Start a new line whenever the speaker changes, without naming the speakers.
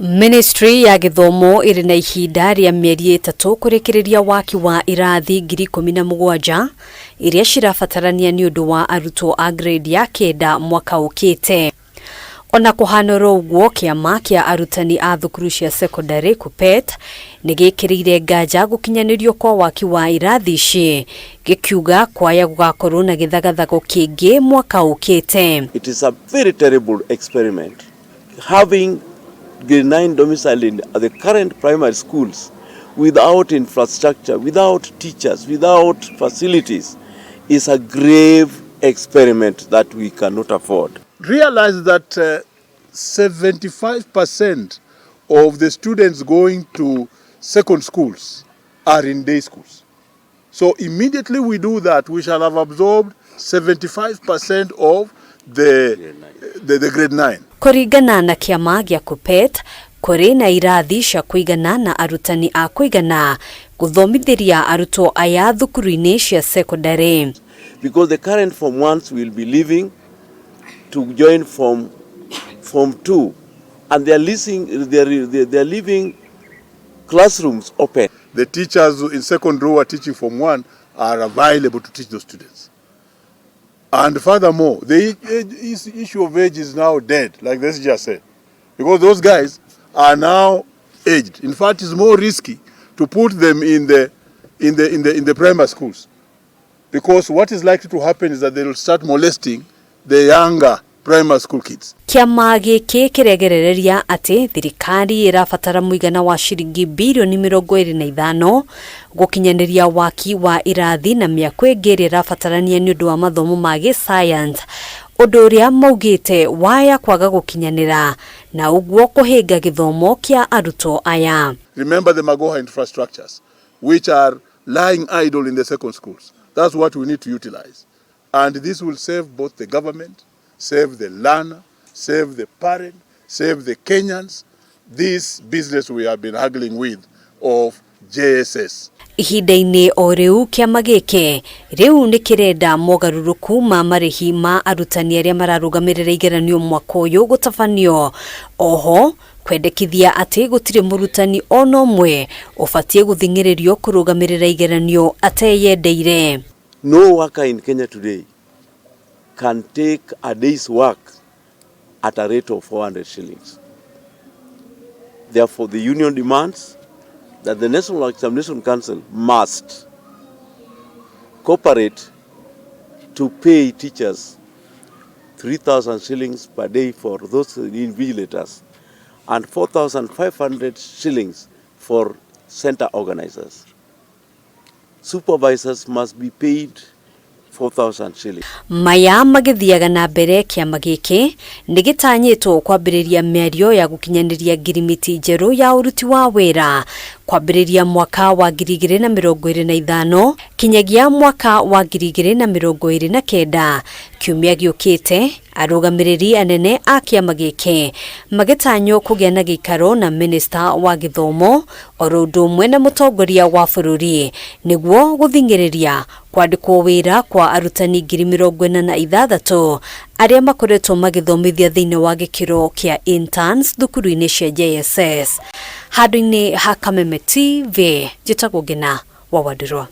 Ministry ya gĩthomo ĩrĩ na ihinda rĩa mĩeri ĩtatũ kũrĩkĩrĩria waki wa irathi 17,000 iria cirabatarania nĩ ũndũ wa arutwo a grade ya kenda mwaka ũkĩte. Ona kũhana oro ũguo, kĩama kĩa arutani a thukuru cia cekondarĩ KUPPET nĩ gĩkĩrĩire nganja gũkinyanĩrio kwa waki wa irathi ici, gĩkiuga kwaya gũgakorwo na gĩthagathago kĩngĩ mwaka ũkĩte.
It is a very terrible experiment having grade 9 domiciled in the current primary schools without infrastructure, without teachers, without facilities is a grave experiment that we cannot afford.
Realize that 75% of the students going to second schools are in day schools. So immediately we do that, we shall have absorbed 75% of the grade 9.
Kũringana na kĩama gĩa KUPPET, kũrĩ na irathi cia kũigana na arutani a kũigana gũthomithĩria arutwo aya thukuru-inĩ cia cekondarĩ.
Because the current Form 1s will be leaving to join Form 2 and they are leaving classrooms open.
The teachers in second row are teaching Form 1 are available to teach those students. And furthermore, the issue of age is now dead, like this just said, because those guys are now aged. In fact, it's more risky to put them in the primary schools, because what is likely to happen is that they will start molesting the younger primary school kids.
Kĩama gĩkĩ kĩregerereria atĩ thirikari ĩrabatara mũigana wa ciringi birioni 25 gũkinyanĩria waki wa irathi na mĩako ĩngĩ ĩrĩa ĩrabatarania nĩ ũndũ wa mathomo ma gĩscience, ũndũ ũrĩa maugĩte waya kwaga gũkinyanĩra na ũguo kũhĩnga gĩthomo kĩa arutwo aya.
Remember the Magoha infrastructures, which are lying idle in the second schools. That's what we need to utilize. And this will save both the government, save the learner, save the parent, save the Kenyans, this business we have been haggling with of JSS.
Ihinda-inĩ o rĩu, kĩama gĩkĩ rĩu nĩ kĩrenda mogarũrũku ma marĩhi ma arutani arĩa mararũgamĩrĩra igeranio mwaka ũyũ gũtabanio, oho kwendekithia atĩ gũtirĩ mũrutani ona ũmwe ũbatiĩ gũthing'ĩrĩrio kũrũgamĩrĩra igeranio ateyendeire.
No worker in Kenya today can take a day's work at a rate of 400 shillings. Therefore, the union demands that the National Examination Council must cooperate to pay teachers 3,000 shillings per day for those invigilators and 4,500 shillings for center organizers. Supervisors must be paid 4,000 shillings.
Maya magĩthiaga na mbere, kĩama gĩkĩ nĩ gĩtanyĩtwo kwambĩrĩria mĩario ya gũkinyanĩria ngirimiti njerũ ya ũruti wa wĩra kwambĩrĩria mwaka wa 2025 kinyagia mwaka wa 2029. Kiumia gĩũkĩte, arũgamĩrĩri anene a kĩama gĩkĩ magĩtanywo kũgĩa na gĩikaro na minista wa gĩthomo oro ũndũ ũmwe na mũtongoria wa bũrũri nĩguo gũthing'ĩrĩria kwandĩkwo wĩra kwa arutani 46,000 arĩa makoretwo magĩthomithia thĩinĩ wa gĩkĩro kĩa interns thukuru-inĩ cia JSS. Handũ-inĩ ha Kameme TV, njĩtagwo Ngina wa Wandirwa.